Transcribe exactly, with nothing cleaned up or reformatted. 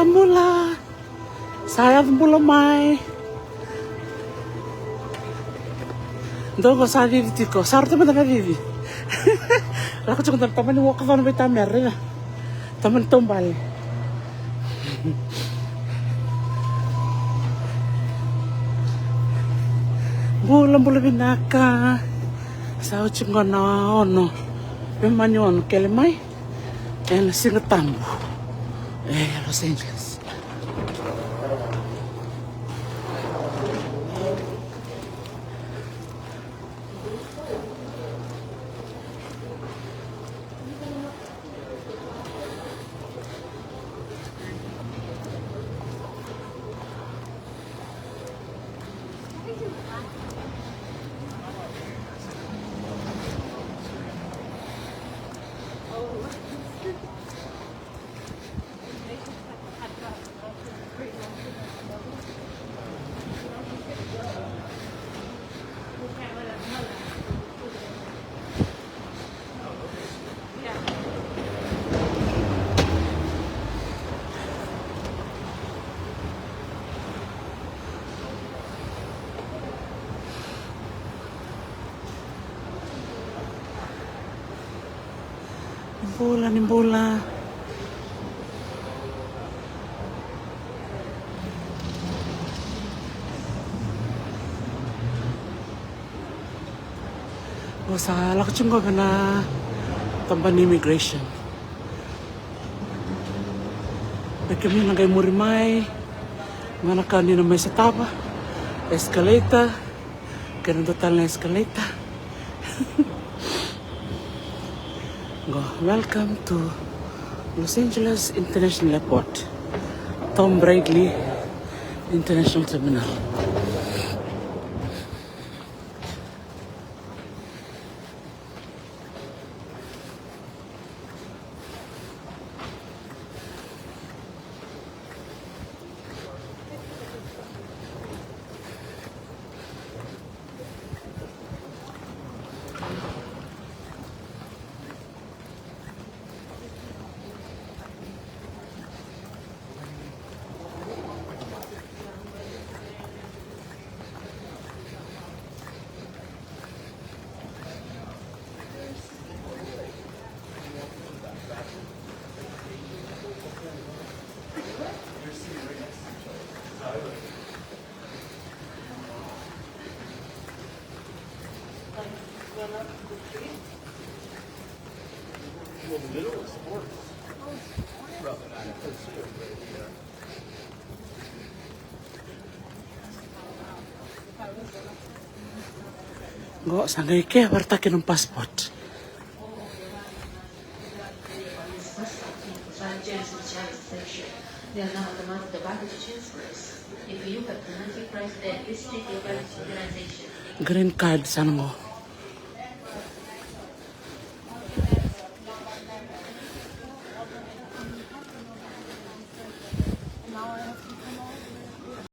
Bula. Sa yaco bula mai. Dou qo sa cici tiko. Sa rauta mada na cici. Lako tiko dua na tamani walkathon vei tamere, ia. Tamani taubale. Bula, bula vinaka. Sa oti qo na ono. Veimama ni ono kele mai. Ena Siga Tabu e Los Angeles. Bula ni bula. Qo sa lako tiko qo vei na tabana ni immigration. Vei kemuni na qai muri mai, qo na ka ni na mai sotava, escalator, kei na dua tale na escalator. Qo, welcome to Los Angeles International Airport. Tom Bradley International Terminal. Qo sa qai ke vakarautaki na passport. Green card sa na qo.